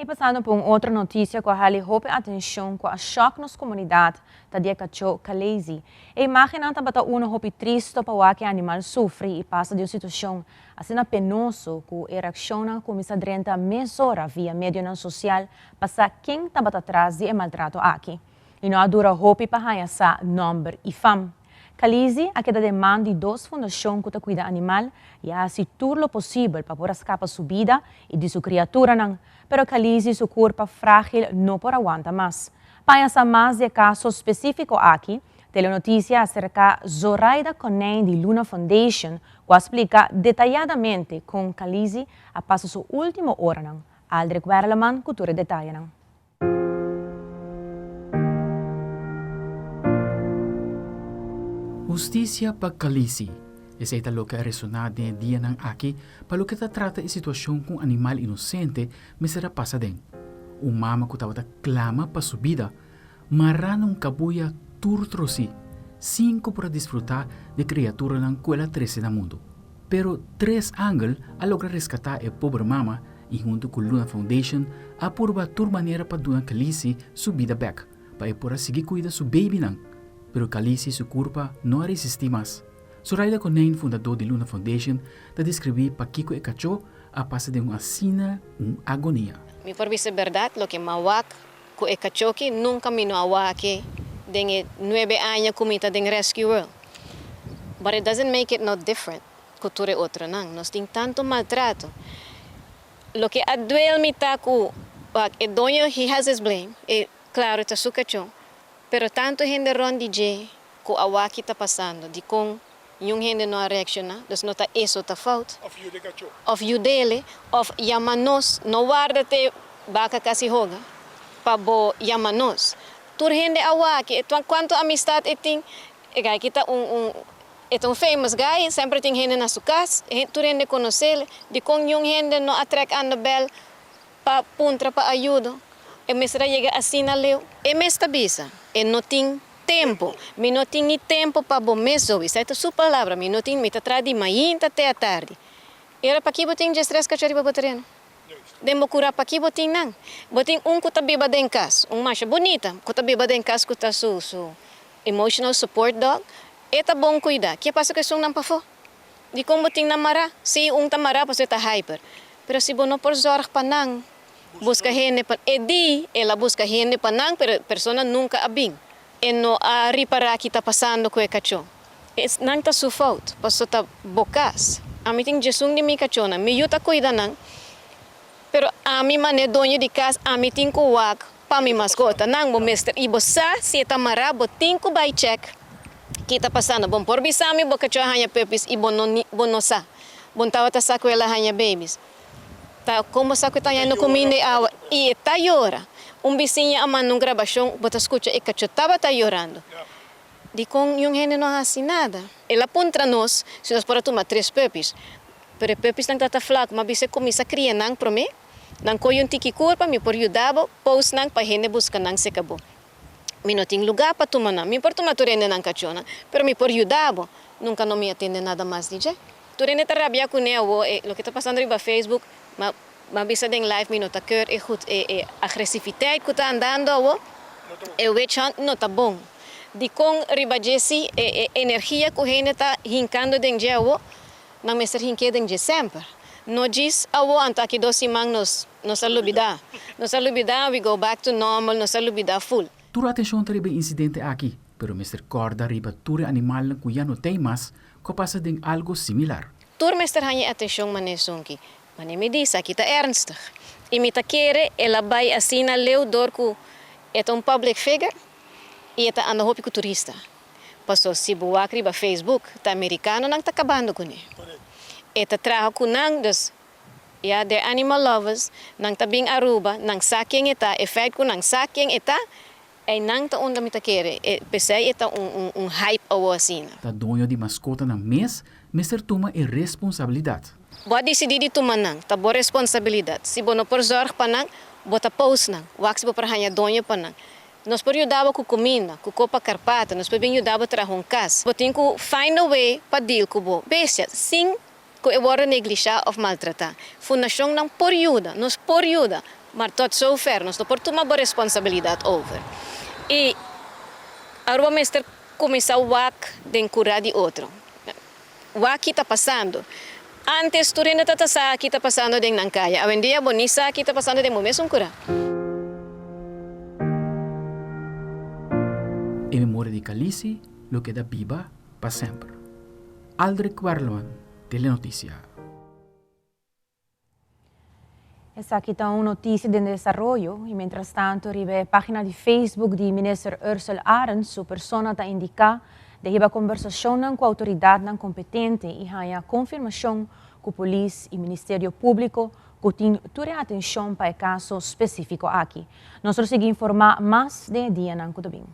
I pasando pa un otro notisia ku a hali hopi atenshon ku a shòk nos komunidat ta di e kachó Khaleesi. E imágennan tabata unu hopi tristo pa wak e animal sufri i pasa di un situashon asina penoso ku e reakshonnan a kuminsá drenta mesora via medionan sosial pa sa ken tabata tras di e maltrato aki. I no a dura hopi pa haña sa nòmber i fam. Khaleesi a keda den man di dos fundashon ku ta kuida animal i a hasi tur lo posibel pa por a skapa su bida i di su kriaturanan, pero Khaleesi su kurpa frágil no por a wanta mas. Pa haña sa mas di e kaso spesífiko aki, Telenoticia a aserká Zoraida Konijn di Luna Foundation ku a splika detayadamente kon Khaleesi a pasa su último oranan. Aldrich Werleman ku tur e detayenan. Hustisia pa Khaleesi. Esei ta loke a resoná den e dianan aki pa loke ta trata e situashon ku un animal inosente mester a pasa den. Un mama ku tabata klama pa su bida, mará na un kabuya tur trosí, sin ku por a disfrutá di e kriaturanan ku el a trese na mundu. Pero tres angel a logra reskatá e pober mama i huntu ku Luna Foundation a purba tur manera pa duna Khaleesi su bida bèk, pa e por a sigui kuida su beibinan. Pero Khaleesi su kurpa no a resistí mas. Zoraida Konijn, fundadó di Luna Foundation, ta deskribí pakiko e kachó a pasa den un asina un agonia. Mi por bisa bèrdat, loke m'a wak ku e kachó ki nunka mi no a wak den e nuebe aña ku mi ta den Rescue World. But it doesn't make it no different ku tur e otronan. Nos tin tantu maltrato. Loke a duel mi ta ku wak e doño he has his blame, e klaro ta su kachó, pero tantu hende rònt di dje ku a wak ki ta pasando, dikon niun hende no a reakshoná? Dus no ta eso ta fout. Òf yuda e kachó. Òf yud'ele, òf yama nos, no warda te baka kasi hoga pa bo yama nos. Tur hende a wak, kuantu amistat e tin, E guy ki ta un un e ta un famous guy, semper tin hende na su cas, tur hende conocel, dicon niun hende no a trek aan de bel pa puntra pa ayudo? E mester a yega asina leu? E mes ta bisa, e no tin tempo, mi no tin ni tempo pa bo mes zoe, esai ta su palabra, mi no tin, mi ta traha di mainta te atardi. E ora paki bo tin djestres cacho riba bo tereno? Den bo cura paki bo tin nan? Bo tin un cu ta biba den cas, un masha bunita cu ta biba den cas cu ta su su Emotional support dog, e ta bon cuida. Ke pasa cu esunnan pafo? Dicon bo tin nan mara? Si, un ta mara pasobra e ta hyper. Pero si bo no por zorg pa nan, busca hende pa. E di el a busca hende pa nan, pero e persona nunca a bin. E no a ripara ki ta pasando cu e cacho. Nan ta su fout, pasobra ta bo cas. Ami tin djesun di mi cachonan. Mi yu ta cuida nan, pero ami mane doño di cas, ami tin cu wak Pa mi maskota nan bo mester i bo sa si e ta mará bo tin ku bai chèk ki ta pasando. Bon por bisa mi bo kachó a haña puppies i bo no ni bo no sa. Bon tabata sa ku el a haña babies. Ta kon bo sa ku e ta hañando kuminda i awa i e ta yora. Un bisiña a manda un grabashon bo ta skucha e kachó tabata yorando. Dikon niun hende no a hasi nada? El a puntra nos si nos por a tuma tres puppies. Pero e puppiesnan tabata flaku. Mi a bisa e kuminsá kria nan promé. Nan koy un tiki kur pa mi por yuda bo post nan pa hende buska nan seka bo. Mi no tin luga pa tuma nan. Mi por tuma tur hende nan kachónan, pero mi por yuda bo. Nunka no mi a tende nada mas di dje. Tur hende ta rabia kuné awo e loke ta pasando riba Facebook, ma ma bisa den live mi no ta keur e goed e e agresiviteit ku ta andando awo, e witch hunt no ta bon. Dikon riba dje si e e energia ku hende ta hinkando den dje awo Nan mester hink'é den dje semper. No djis awo anto aki dos siman nos nos a lubidá. Nos a lubidá, we go back to normal, nos a lubidá full. Tur atenshon ta riba e insidente aki, pero mester kòrda riba tur e animalnan ku ya no t'ei mas ku a pasa den algu similar. Tur mester haña e atenshon manera esunki. Manera mi di, esaki ta ernstig. I mi ta kere el a bai asina leu dor ku e ta un public figure i e ta anda hopi ku turista. Paso si bo wak riba Facebook ta americanonan ta cabando cune. E ta traha cu nan dus ya they're animal lovers nan ta bin Aruba nan sa ken e ta e feit cu nan sa ken e ta ey nan ta unda mi ta kere e pesey e ta un un hype awo asina. Ta doño di mascotanan mes mester tuma e responsabilidad. Bo a dicidi di tuma nan, ta bo responsabilidad. Si bo no por zorg pa nan, bo ta post nan. Wak si bo por haña doño pa nan. Nos por yuda bo ku kuminda, ku kopa karpata, nos por bin yuda bo traha un kas. Bo tin ku find a way pa deal ku bo bestia sin ku e wòrdu neglishá òf maltratá. Fundashonnan por yuda, nos por yuda, maar tot zover, nos no por tuma bo responsabilidat over. I Aruba mester kuminsá wak den kurá di otro. Wak ki ta pasando. Antes tur hende ta ta sa ki ta pasando den nan kaya. Awendia bo ni sa ki ta pasando den bo mesun kurá. E memoria di Khaleesi lo keda biba pa semper. Aldrich Werleman, Telenoticia. Esaki ta un noticia den desaroyo y mientrastanto riba e pagina di Facebook di Minister Ursell Arends su persona ta indica di hiba conversacionnan cu autoridadnan competente y haya confirmacion cu polis y Ministerio Publico cu tin tur e atencion pa e caso specifico aki. Nos lo sigui informa mas den e dianan cu ta bin.